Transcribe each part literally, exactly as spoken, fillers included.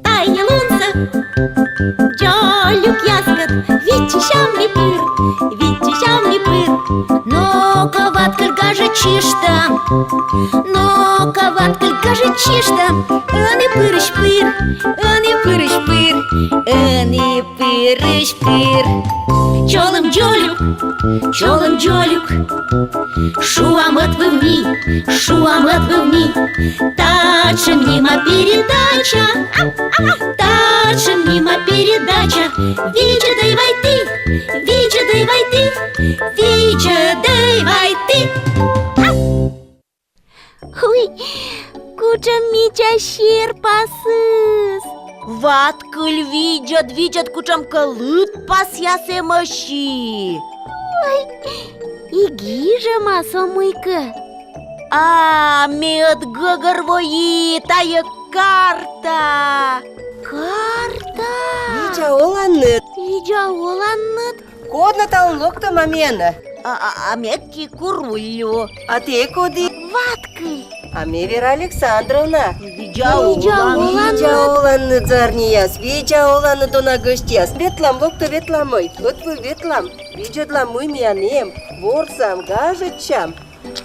Тайӧ лунсӧ дзолюкъяскӧд виччысям ми пыр, виччысям ми пыр. Но-ко, Ваткыль, гажӧдчышта, но-ко, Ваткыль, гажӧдчышта. Ӧні пырысь пыр, ӧні пырысь пыр, ӧні пырысь пыр. Чолӧм, дзолюк, чолӧм, дзолюк, шуам ӧтвыв ми, шуам ӧтвыв ми. Татшӧм нима передача, татшӧм нима передача. Видзӧдӧй вай ті, видзӧдӧй вай ті, видзӧдӧй вай ті. Уй, кутшӧм мича серпасыс! Ваткыль, видзӧд, видзӧд, кутшӧмкӧ лыдпасъяс эмӧсь. Ой, и гижӧма со мыйкӧ. А, ме ӧд гӧгӧрвои, тайӧ карта. Карта? Видза оланныд. Видза оланныд. Код нӧ талун локтӧма миянӧ? А, а, а ме Кикуруллю. А тэ коді? Ваткыль. А ме Вера Александровна. Видза оланныд. Видза оланныд, зарнияс, видза оланныд, дона гӧсьтъяс. Ветлам, локтӧй, ветламӧй. Ӧтвыв ветлам. Видзӧдлам, мый миян эм. Ворсам, гажӧдчам,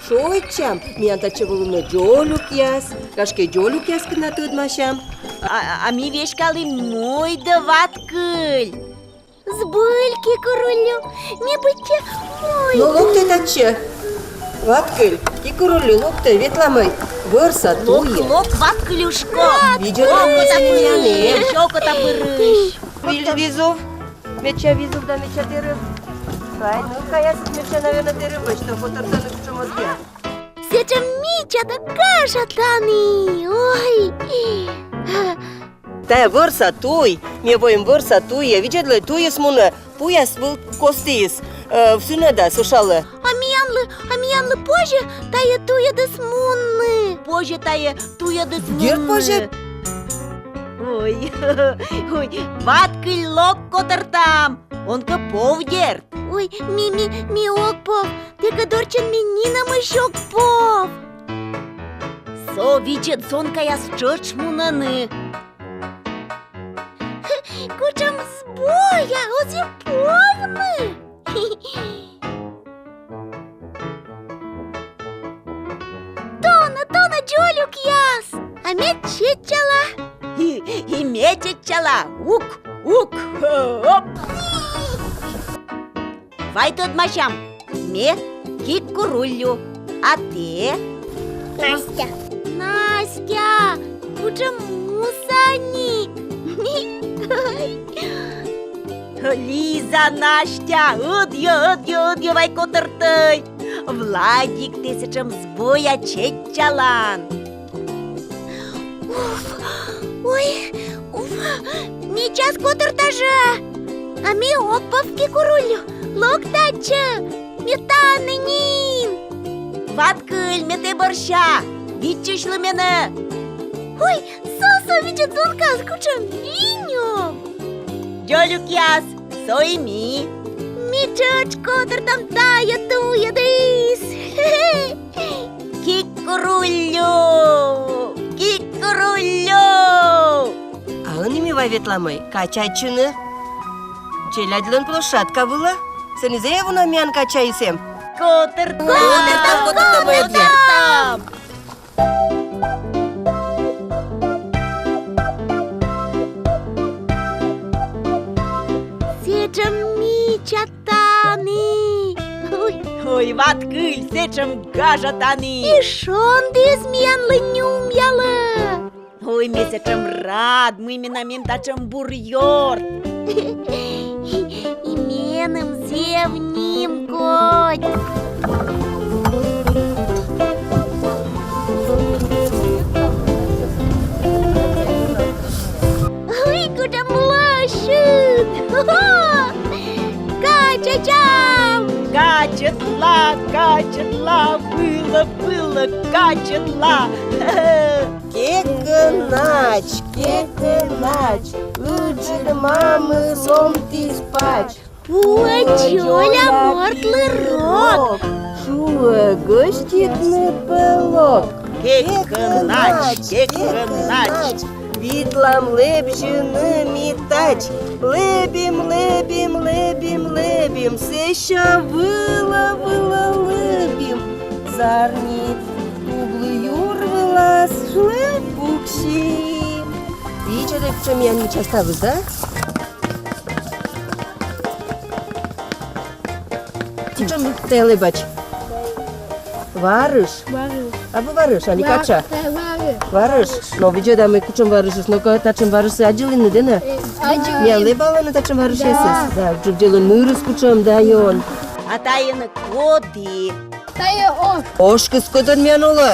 шойччам. Миян татчӧ волӧны дзолюкъяс. Гашкӧ, дзолюкъяскӧд на тӧдмасям. А, а, а ми веськалім мойдӧ, Ваткыль. Збыль, Кикуруллю, ме быттьӧ мойдӧ. Но локтӧй татчӧ. Ваткыль, Кикуруллю, локтӧй, ветламӧй. Вӧрса туйӧ. Лок, лок, Ваткылюшко. Видзӧд, окота пырысь, окота пырысь. Визув, медся визув да медся тэрыб. Ай, ну, каясыд медся, наверно, тэрыбысь, но котӧртӧны кутшӧм мӧдъя. Сэтшӧм мича да гажа тані, ой. Тайӧ вӧрса туй, ми воим вӧрса туйӧ, видзӧдлӧй, туйыс мунӧ, пуяс вылӧ костіс, э, сынӧдас ӧшалӧ. А миянлы, а миянлы позьӧ тайӧ туйӧдыс мунны? Позьӧ тайӧ туйӧдыс мунны. Дерт позьӧ. Ой, ой, Ваткыль, лок котӧртам, он кӧ пов, дерт. Ой, ми, ми, ми ог пов, тэкӧд орччӧн ми нинӧмысь ог пов. Со, видзӧд, сонкаяс тшӧтш мунӧны. Кутшӧм збой, а оз и повны. Тонӧ, тонӧ, дзолюкъяс, а ме чеччала. И, и ме чеччала. Ук, ук, оп. Вай тӧдмасям. Ме Кикуруллю, а тэ? Настя. Настя, кутшӧм мусаник. Лиза, Настя, ӧдйӧ, ӧдйӧ, ӧдйӧ вай котӧртӧй. Владик, тэ сэтшӧм збоя чеччалан. Уф, ой, уф, ме час котӧрта жӧ. А ме ог пов, Кикуруллю, лок татчӧ, ме тані нин. Ваткыль, ме тэ бӧрся, виччысьлы менӧ. Ой, со, со, видзӧд, зонкаыс кутшӧм винёв. Дзолюкъяс, со и ми. Ми тшӧтш котӧртам тайӧ туйӧдыс. Кикуруллю! Кикуруллю! А ӧні ми вай ветламӧй качайтчыны. Челядьлӧн площадка вылӧ. Сэні зэв уна миян качаыс эм. Котӧртам, котӧртам, котӧртам, котӧртам. Сэтшӧм мича тані. Ой. Ой, Ваткыль, сэтшӧм гажа тані. И шондіыс миянлы нюмъялӧ. Ой, ме сэтшӧм рад, мый менам эм татшӧм бур ёрт. И меным зэв нимкодь. Ой, кутшӧм лӧсьыд! Качайтчам! Качӧтла, качӧтла, вылӧ, вылӧ качӧтла. Кекӧнач, кекӧнач, ыджыд мамыс омтіс пач. Уа, дзоля мортлы рок. Шуӧ гӧститны пӧ лок. Кекӧнач, кекӧнач. Видлам лэбзьыны ми тадз. Лэбим, лэбим, лэбим, лэбим. Сэсся вылӧ, вылӧ лэбим. Зарни тублы юр вылас жлӧ пуксим. Видзӧд, кутшӧм миян мича ставыс, да? Кутшӧм тайӧ лэбач? Варыш? Варыш. Абу варыш, али кача? Э, варыш. Варыш. Но видзӧдам ми, кутшӧм варышыс. Но-ко, татшӧм варышсӧ аддзылінныд нӧ? Э, аддзылі. Миян лэбалӧны татшӧм варышъясыс? Да. Да, дзик видзӧдлам, нырыс кутшӧм да ён. А тайӧ нӧ коді? Тайӧ ош. Ош кыскӧдӧн миян олӧ.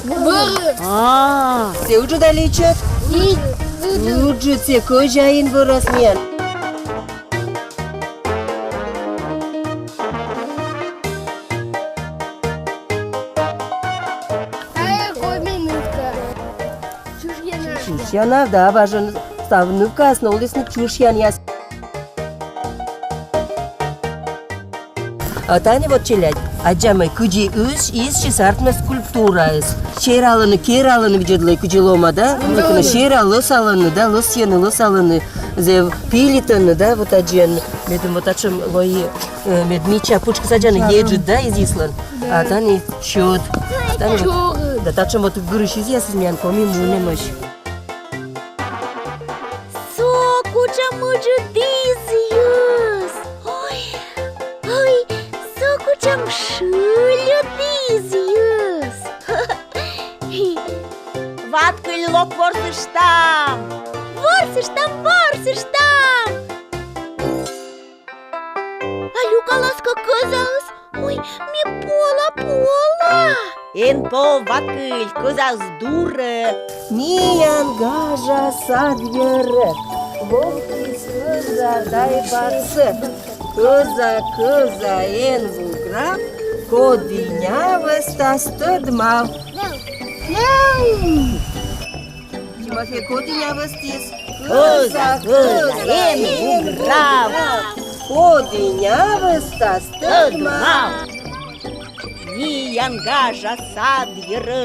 Вӧрыс. А. Сійӧ ыджыд али ичӧт? Ыджыд. Ыджыд, сійӧ кӧзяин вӧрас миян. Тайӧ коми нывка. Чышъянав. Чышъянав, да, важӧн став нывкаыс новлісны чышъянъяс. А тані вот, челядь, аддзам ми, кыдзи ыс-, ысысь артмӧ скульптураыс. Сералӧны, кералӧны, видзӧдлӧй, кыдзи лоӧма, да? Мыйкӧ нӧ сера, лӧсалӧны, да, лӧсйӧны, лӧсалӧны. Зэв пилитӧны, да, вот аддзан. Медым вот татшӧм лои, э, мед мича пытшкӧс аддзан, еджыд, да, изйыслӧн. А тані чӧд. Тані вот, да, татшӧм вот гырысь изъясыс миян коми мунӧмӧсь. Со кутшӧм ыджыд изйыс! Ой, ой, со кутшӧм шыльыд изйыс! Ваткыль, лок ворсыштам! Ворсыштам, ворсыштам! А люкалас кӧ кӧзаыс? Ой, ме пола, пола. Эн пов, Ваткыль, кӧзаыс дурӧ. Миян гажа сад йӧрӧ воктіс кӧза дай баксӧ. Кӧза, кӧза, эн вуграв, коді нявӧстас, тӧдмав. Тимофей, коді нявӧстіс? Кӧза, кӧза, эн вуграв, коді нявӧстас, тӧдмав. Миян гажа сад йӧрӧ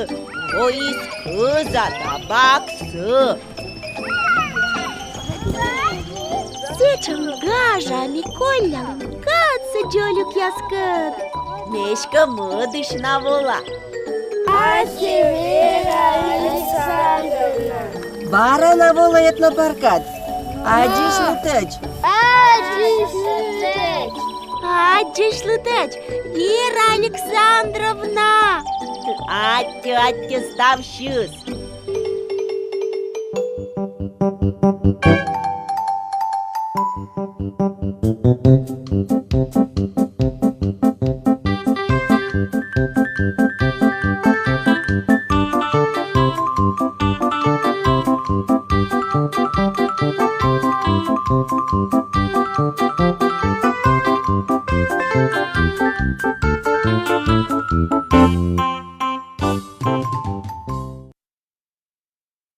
воис кӧза да баксӧ. Сэтшӧм гажа ми коллялім кадсӧ дзолюкъяскӧд. Ме эськӧ мӧдысь на вола. Аттьӧ, Вера Александровна. Бара на волӧй этнопаркад. Аддзысьлытӧдз. Аддзысьлытӧдз. Аддзысьлытӧдз, Вера Александровна. Аттьӧ, аттьӧ ставсьыс.